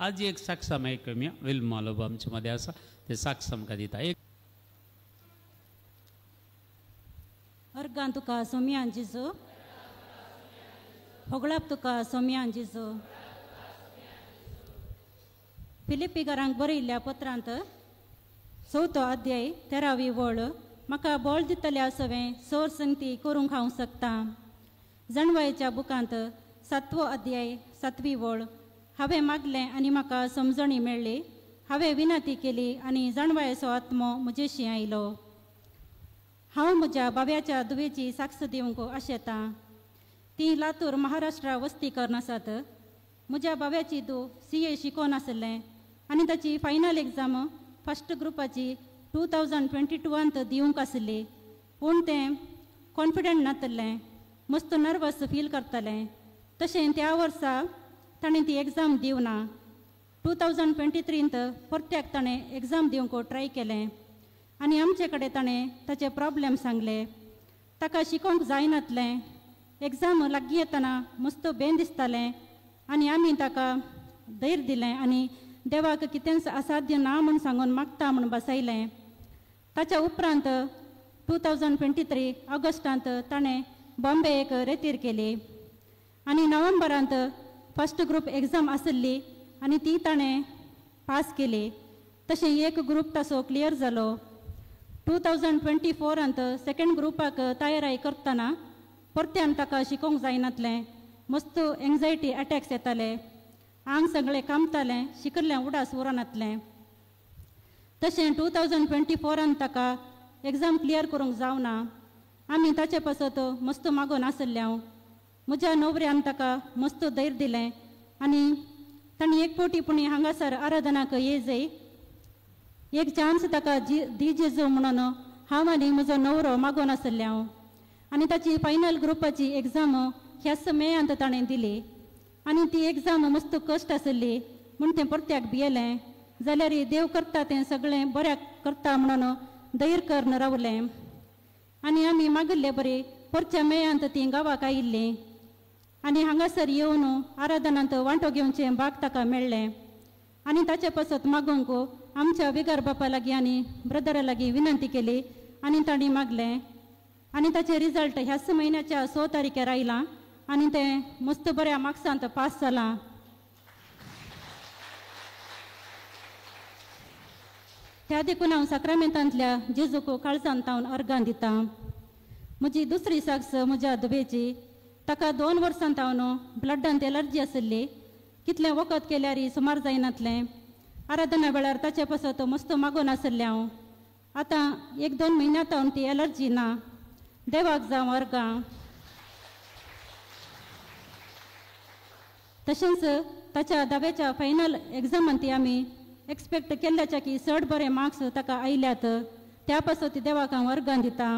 आज एक साक्ष आयकुया. विल्मा लोबो आमचे मदें आसा, ते साक्ष आमकां दिता. एक अर्गां तुका सोमयान जेजू, होगळाप तुका सोमयान जेजू. फिलिप्पीकारांक बरयल्ल्या पत्रांत 4थो अध्याय 13वी वळ, म्हाका बळ दितल्या सवें सोर संगती करूंक हांव शकता. जाणवायेच्या बुकांत 7वो अध्याय 7वी वळ, हांवें मागलें आनी म्हाका समजणी मेळ्ळी, हांवें विनंती केली आनी जाणवायेचो आत्मो म्हजेशी आयलो. हांव म्हज्या बाब्याच्या दुवेची साक्ष दिवंक आशेतां. ती लातूर महाराष्ट्रा वस्ती करून आसात. म्हज्या बाब्याची धूव CA शिकोवन आसलें आनी ताची फायनल एग्जाम फस्ट ग्रुपाची 2022 दिवंक आसली, पूण तें कॉन्फिडंट नातलें, मस्त नर्वस फील करतालें. तशें त्या वर्सा ताणें ती एग्जाम दिवना. 2023 परत्याक ताणें एग्जाम दिवंक ट्राय केलें आनी आमचे कडेन ताणें ताचे प्रॉब्लेम सांगले. ताका शिकोवंक जायनातलें, एग्जाम लागीं येतना मस्त बेन दिसतालें आनी आमी ताका धैर्य दिलें आनी देवाक कितेंच असाध्य ना म्हूण सांगून मागता म्हूण बसयलें. ताच्या उपरांत 2023 ऑगस्टांत ताणें बॉम्बे एक रेतीर केली आनी नोव्हेंबरांत फस्ट ग्रूप एग्जाम आसली आनी ती ताणें पास केली. तशें एक ग्रूप ताचो क्लियर जालो. 2024 सेकेंड ग्रुपाक तयारी करतना परत्यान ताका शिकोवंक जायनातलें, मस्त एंग्जायटी अटॅक्स येताले, आंग सगळें कामतालें, शिकल्लें उडास उरनातलें. तशें 2024 ताका एग्जाम क्लियर करूंक जावना. आमी ताचे पासत मस्त मागून आसले. हांव म्हज्या नवऱ्यान ताका मस्त धैर्य दिलें आनी तांणी एक फावटी पुणी हांगासर आराधनाक ये जाय, एक चान्स ताका दी जेजू म्हणून हांव आनी म्हजो नवरो मागून आसले हांव. आनी ताची फायनल ग्रुपाची एग्जाम ह्याच मेयांत ताणें दिली आनी ती एग्जाम मस्त कश्ट आसली म्हूण तें परत्याक भियेलें. जाल्यार देव करता तें सगळें बऱ्याक करता म्हणून धैर्य करून रावलें आनी आमी मागिल्ले बरी परच्या मेयांत ती गांवाक आयिल्लीं आनी हांगासर येवन आराधनांत वांटो घेवचें भाग ताका मेळ्ळें. आनी ताचे पासत मागूंक आमच्या विगार बापा लागीं आनी ब्रदरा लागीं विनंती केली आनी तांणी मागलें आनी ताचें रिजल्ट ह्याच म्हयन्याच्या 6 तारखेर आयलां आनी तें मस्त बऱ्या मार्क्सांत पास जालां. त्या देखून हांव साक्रामेंतांतल्या जेजूक काळजान तावन अर्गां दिता. म्हजी दुसरी साक्ष म्हज्या दुबेची. ताका 2 वर्सां तावन ब्लडांत एलर्जी आसली, कितलें वखद केल्यार सुमार जायनातलें. आराधना वेळार ताचे पासत मस्त मागून आसलें हांव. आतां 1-2 म्हयन्या तावन ती एलर्जी ना. देवाक जावं अर्गां. तशेंच ताच्या धाव्याच्या फायनल एग्जामान ती आमी एक्सपेक्ट केल्ल्याच्या की चड बरे मार्क्स ताका आयल्यात, त्या पासत देवाक हांव अर्गां दिता.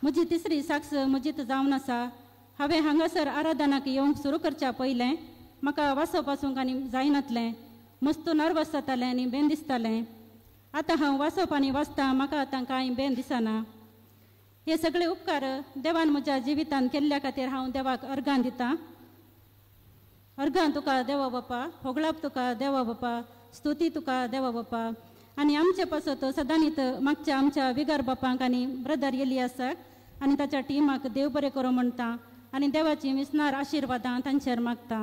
म्हजी तिसरी साक्ष म्हजीत जावन आसा. हांवें हांगासर आराधनाक येवंक सुरू करच्या पयलें म्हाका वाचप वाचूंक आनी जायनातलें, मस्त नर्वस जातालें आनी बेन दिसतालें. आतां हांव वाचप आनी वाचतां, म्हाका आतां कांय बेन दिसना. हे सगळे उपकार देवान म्हज्या जिवितान केल्ल्या खातीर हांव देवाक अर्गां दिता. अर्गां तुका देवा बापा, होगळाप तुका देवा बापा, स्तुती तुका देवा बापा. आनी आमचे पासत सदांनीत मागच्या आमच्या विगार बापांक आनी ब्रदर एलियासाक आनी ताच्या टिमाक देव बरें करूं म्हणटा आनी देवाची विसनार आशिर्वादां तांचेर मागता.